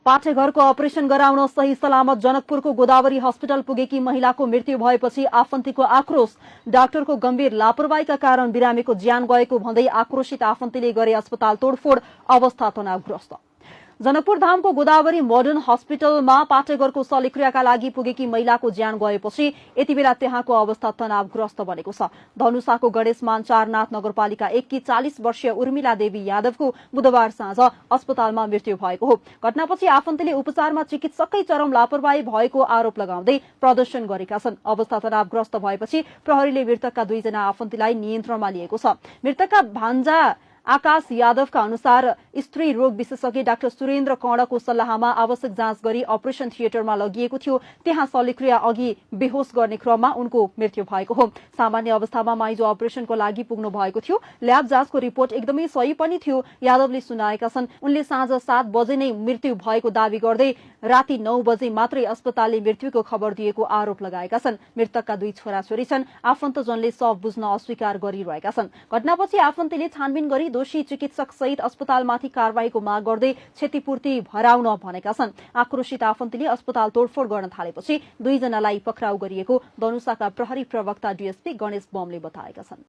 पाठेघरको operation गराउन सही सलामत जनकपुरको गोदावरी अस्पताल पुगेकी महिलाको मृत्यु भएपछि आफन्तीको आक्रोश। डाक्टरको गम्भीर लापरवाहीका कारण बिरामीको ज्यान गएको भन्दै आक्रोशित आफन्तीले गरे अस्पताल तोडफोड, अवस्था तनावग्रस्त। जनकपुर धामको गोदावरी मोडर्न हस्पिटलमा पाठेघरको शल्यक्रियाका लागि पुगेकी महिलाको ज्यान गएपछि यति बेला त्यहाँको अवस्था तनावग्रस्त बनेको छ। धनुषाको गणेशमान चारनाथ नगरपालिका 1 की 40 वर्षीय उर्मिला देवी यादवको बुधबार साँझ अस्पतालमा मृत्यु भएको हो। घटनापछि आफन्तले उपचारमा चिकित्सकै चरम लापरवाही भएको आरोप लगाउँदै प्रदर्शन गरेका छन्। अवस्था तनावग्रस्त भएपछि प्रहरीले मृतकका 2 जना आफन्तीलाई नियन्त्रणमा लिएको छ। मृतकका भान्जा आकाश यादवका अनुसार स्त्री रोग विशेषज्ञ डाक्टर सुरेन्द्र कर्णको सल्लाहमा आवश्यक जाँच गरी अपरेशन थिएटरमा लगिएको थियो। त्यहाँ शल्यक्रिया अघि बेहोस गर्ने क्रममा उनको मृत्यु भएको हो। सामान्य अवस्थामा माइजो अपरेशनको लागि पुग्नु भएको थियो। ल्याब जाँचको रिपोर्ट एकदमै सही पनि थियो। यादवले सुनाएका छन्। उनले साँझ 7 बजे नै मृत्यु भएको दावी गर्दै राति 9 बजे मात्रै अस्पतालले मृत्युको खबर दिएको आरोप लगाएका छन्। मृतकका 2 छोराछोरी छन्। आफन्तजनले शव बुझ्न अस्वीकार गरिरहेका छन्। घटनापछि आफन्तले छानबिन गरी दोषी चिकित्सक सहित अस्पतालमाथि कारवाहीको माग गर्दै क्षतिपूर्ति भराउन भनेका छन्। आक्रोशित आफन्तले अस्पताल तोडफोड गर्न थालेपछि 2 जनालाई पक्राउ गरिएको धनुषाका प्रहरी प्रवक्ता डीएसपी गणेश बमले बताएका छन्।